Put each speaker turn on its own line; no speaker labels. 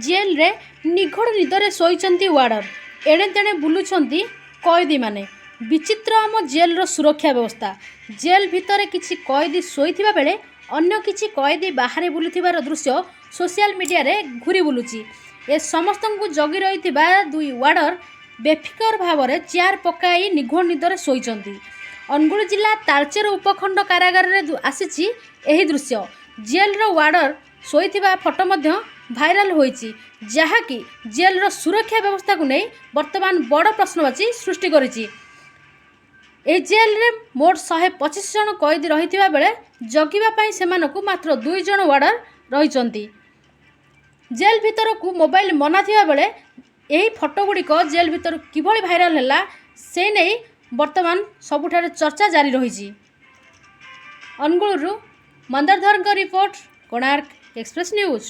ଜେଲରେ ନିଘୋଡ଼ ନିଦରେ ଶୋଇଛନ୍ତି ୱାର୍ଡର। ଏଣେ ତେଣେ ବୁଲୁଛନ୍ତି କଏଦୀମାନେ। ବିଚିତ୍ର ଆମ ଜେଲର ସୁରକ୍ଷା ବ୍ୟବସ୍ଥା। ଜେଲ ଭିତରେ କିଛି କଏଦୀ ଶୋଇଥିବା ବେଳେ ଅନ୍ୟ କିଛି କଏଦୀ ବାହାରେ ବୁଲୁଥିବାର ଦୃଶ୍ୟ ସୋସିଆଲ ମିଡିଆରେ ଘୁରି ବୁଲୁଛି। ଏ ସମସ୍ତଙ୍କୁ ଜଗି ରହିଥିବା ଦୁଇ ୱାର୍ଡର ବେଫିକର ଭାବରେ ଚେୟାର ପକାଇ ନିଘୋଡ଼ ନିଦରେ ଶୋଇଛନ୍ତି। ଅନୁଗୁଳ ଜିଲ୍ଲା ତାଳଚେର ଉପଖଣ୍ଡ କାରାଗାରରେ ଆସିଛି ଏହି ଦୃଶ୍ୟ। ଜେଲର ୱାର୍ଡର ଶୋଇଥିବା ଫଟୋ ମଧ୍ୟ ଭାଇରାଲ ହୋଇଛି, ଯାହାକି ଜେଲର ସୁରକ୍ଷା ବ୍ୟବସ୍ଥାକୁ ନେଇ ବର୍ତ୍ତମାନ ବଡ଼ ପ୍ରଶ୍ନବାଚୀ ସୃଷ୍ଟି କରିଛି। ଏହି ଜେଲରେ ମୋଟ 125 ଜଣ କଏଦୀ ରହିଥିବା ବେଳେ ଜଗିବା ପାଇଁ ସେମାନଙ୍କୁ ମାତ୍ର ଦୁଇ ଜଣ ୱାର୍ଡର ରହିଛନ୍ତି। ଜେଲ୍ ଭିତରକୁ ମୋବାଇଲ ମନା ଥିବା ବେଳେ ଏହି ଫଟୋ ଗୁଡ଼ିକ ଜେଲ୍ ଭିତରୁ କିଭଳି ଭାଇରାଲ ହେଲା, ସେ ନେଇ ବର୍ତ୍ତମାନ ସବୁଠାରେ ଚର୍ଚ୍ଚା ଜାରି ରହିଛି। ଅନୁଗୁଳରୁ ମନ୍ଦାରଧରଙ୍କ ରିପୋର୍ଟ, କୋଣାର୍କ ଏକ୍ସପ୍ରେସ୍ ନ୍ୟୁଜ୍।